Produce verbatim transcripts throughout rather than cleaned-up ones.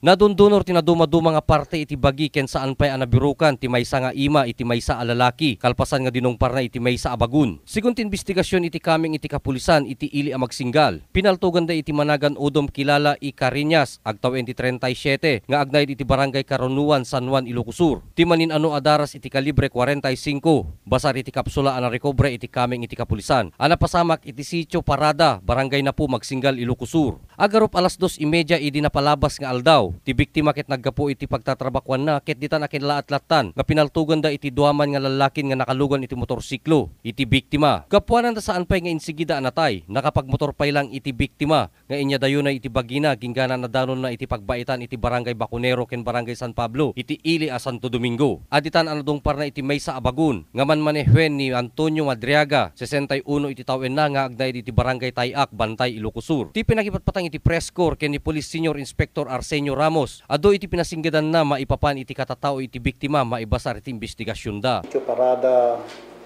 Nadundunor ti nadumaduma nga parte iti bagi ken saan pay a nabirukan ti maysa nga ima iti maysa a lalaki, kalpasan nga dinungparna iti maysa a bagun. Segun ti imbestigasion iti kameng iti kapulisan iti ili a magsinggal, pinaltoganda iti managan Udom Kilala i Cariñas, agtawen ti treinta y siete, nga agnaed iti Barangay Karunuan, San Juan, Ilocos Sur. Ti manin-ano a daras iti kalibre kwarenta y singko, basar iti kapsula a narekobre iti kameng iti kapulisan, a napasamak iti Sitio Parada, Barangay Napo, Magsinggal, Ilocos Sur. Agarup alas dos y media idi napalabas nga aldaw, ti biktima ket naggapu iti pagtatrabakuanna ket ditan a kinlaatlattan nga pinaltoganda iti duaman nga lallakin nga nakalugan iti motorsiklo iti biktima. Gapuanan ta saan pay nga insigida a natay, nakapagmotor pay lang iti biktima nga inyadayona iti bagina, ginggana nadanonna iti pagbaitan iti Barangay Baconero ken Barangay San Pablo iti ili a Santo Domingo. Aditan a nadungparna iti maysa a bagun nga manmanehuen ni Antonio Madriaga, sesenta y uno iti tawenna, nga agnaed iti Barangay Tayak, Bantay, Ilocos Sur. Ti pinakipatpatang iti press corps ken ni Police Senior Inspector Arsenio Ramos, adu iti pinasinggedanna maipapan iti katatao iti biktima maibasar iti imbestigasionda. Sitio Parada,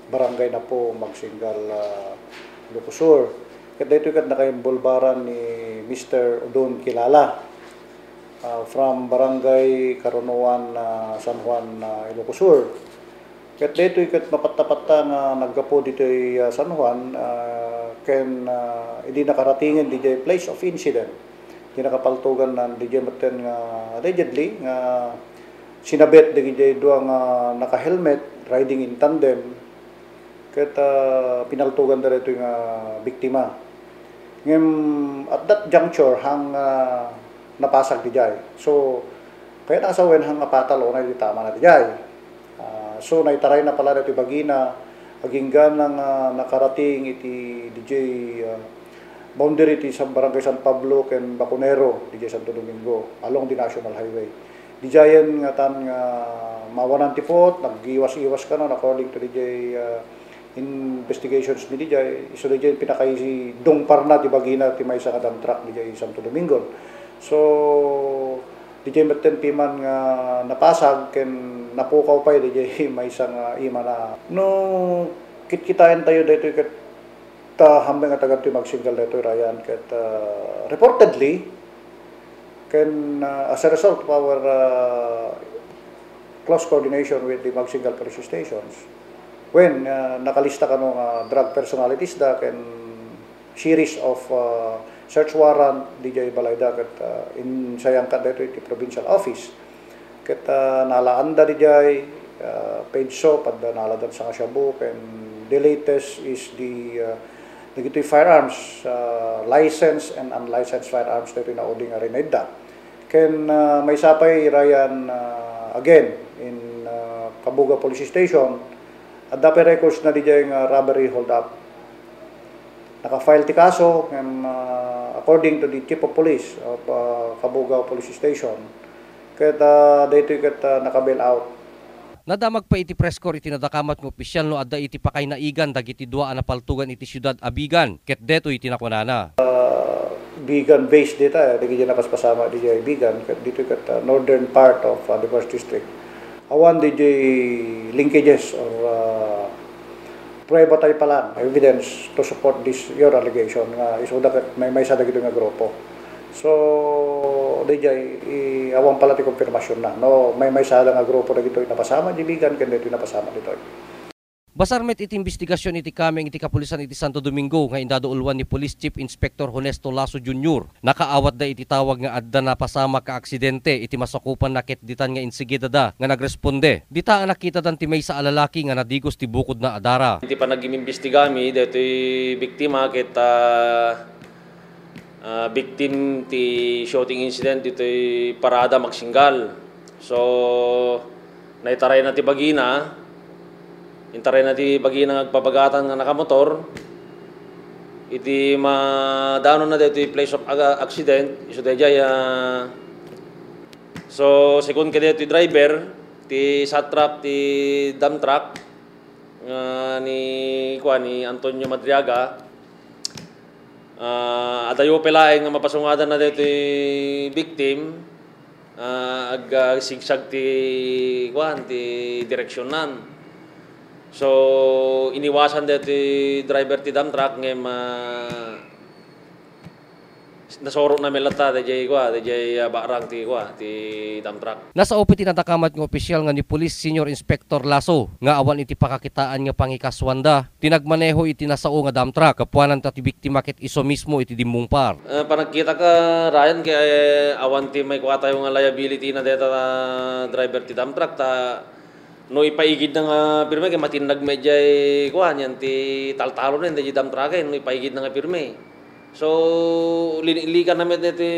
Barangay Napo, Magsinggal, ah, Ilocos Sur. Ket daytoy ket nakaimbulbaran ni Mister Udon Kilala, ah, from Barangay Karunuan, ah, San Juan, ah, Ilocos Sur. Ket daytoy ket mapatta-patta nga naggapu ditoy, ah, San Juan, ah, ken, ah, idi nakaratingen didiay place of incident, di nakapaltogan nan didiay metten nga allegedly nga sinabet dagidiay dua nga naka-helmet riding in tandem ket, ah, pinaltogan da daytoy nga biktima. Ngem at that juncture, hang, ah, napasag didiay. So, kayatna a sawen hang napatal unay ti tamana didiay. Ah, so, naitarayna pay la daytoy bagina, agingga nga nakarating iti didiay, ah, boundary ti San, Barangay San Pablo ken Baconero, didiay Santo Domingo, along the National Highway. Didiayen ngatan nga maawanan ti puot, naggiwas-iwas kanon according to didiay, ah, investigations mi didiay, isu didiay pinakaidungparna ti bagina ti maysa nga dump truck didiay Santo Domingo. So, didiay metten piman nga napasag ken napukaw pay didiay maysa nga imana. No kitkitaentayo daytoy ket ta hammeng a taga ditoy Magsinggal daytoy, Ryan, ket, ah, reportedly, ken, ah, as a result of our, ah, close coordination with the Magsinggal police stations, when, ah, nakalista kano nga drug personalities da ken series of, ah, search warrant didiay balayda ket, ah, insayangkan daytoy iti provincial office. Ket, ah, nalaanda didiay, ah, PEDSOP, adda naladan sanga shabu, ken the latest is the, ah, dagitoy firearms, ah, licensed and unlicensed firearms daytoy naudi nga rinaidda. Ken, ah, maysa pay, Ryan, ah, again, in, ah, Kabuga Police Station, adda pay records na didiay nga robbery hold-up. Naka-file ti kaso, ngem, ah, according to the Chief of Police of, ah, Cabugao Police Station, ket, ah, daytoy ket, ah, naka-bail out. Nadamag pay iti press corps iti nadakamat nga opisyal no adda iti pakaynaigan dagiti dua a napaltogan iti siudad a Vigan, ket daytoy ti nakunana. Ah, Vigan based dita, eh, dagiti napaspasamak didiay Vigan, ket ditoy ket, ah, northern part of, ah, the first district. Awan didiay linkages or, ah, prueba tayo pala, evidence to support this, your allegation nga isuda ket maymaysa dagitoy nga grupo. So, didiay, i-, awan pala ti konfirmasyonna, no? Maymaysa la nga grupo dagitoy napasamak diay Vigan ken daytoy napasamak ditoy. Basar met iti imbestigasion iti kameng iti kapulisan iti Santo Domingo nga indado ulwan ni Police Chief Inspector Honesto Lasso Junior, nakaawatda iti tawag nga adda napasamak a aksidente iti masakupanna ket ditan nga insigidada nga nagresponde. Dita a nakitadan ti maysa a lalaki nga nadigos ti bukodna a dara. Iti panagimimbestigami daytoy biktima ket, ah, ah, victim ti shooting incident ditoy Parada Magsinggal. So, naitarayna ti bagina, intarayna ti bagina nga agpabagatan nga nakamotor. Iti madanonna daytoy place of aga-, accident, isu daydiay, ah, so, segun kadaytoy driver, ti satrap ti dump truck, nga ni, kuan, ni Antonio Madriaga, ah, adayo pay laeng nga mapasungadanna daytoy victim, ah, ag-, agsigsag ti, kuan, ti direksionnan. So, iniwasan daytoy driver ti dump truck ngem, ah, Nasurotna met latta daydiay kua, daydiay, ah, barang ti kua, ti dump truck. Nasaup iti nadakamat nga opisyal nga ni Police Senior Inspector Lasso nga awan iti pakakitaan nga pangikasuanda ti nagmaneho iti nasao nga dump truck. Gapuanan ta ti biktima ket isu mismo iti dimmungpar. Ah, panagkitaka, Ryan, ket awan ti maikuatayo nga liability na deta, ah, driver ti dump truck ta no ipaigidna nga pirme ket matinnag met diay kuan, yan ti taltalonen daydiay dump truck, eh, no ipaigidna nga pirme. So, lin-, lilikana met deti,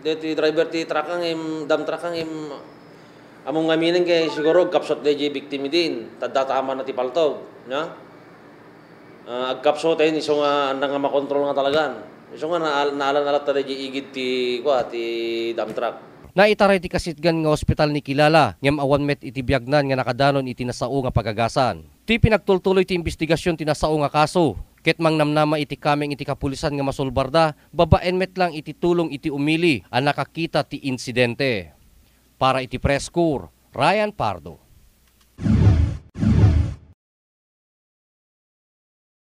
deti driver ti truck ngem, dump truck ngem, ammom ngamin ket siguro agkapsut daydiay victim idin, ta adda tamanna ti paltog, no? Ah, agkapsut, eh, isu nga anda nga makontrol nga talagan. Isu nga naal-, naalan-alat ta daydiay igid ti, kua, ti dump truck. Naitaray ti kasidgan nga ospital ni Kilala, ngem awan met iti biagnan nga nakadanon iti nasao nga pagagasan. Ti pinagtultuloy ti imbestigasyon ti nasao nga kaso, ket mangnamnama iti kameng iti kapulisan nga masulbarda, babaen met lang iti tulong iti umili a nakakita ti insidente. Para iti Press Corps, Ryan Pardo.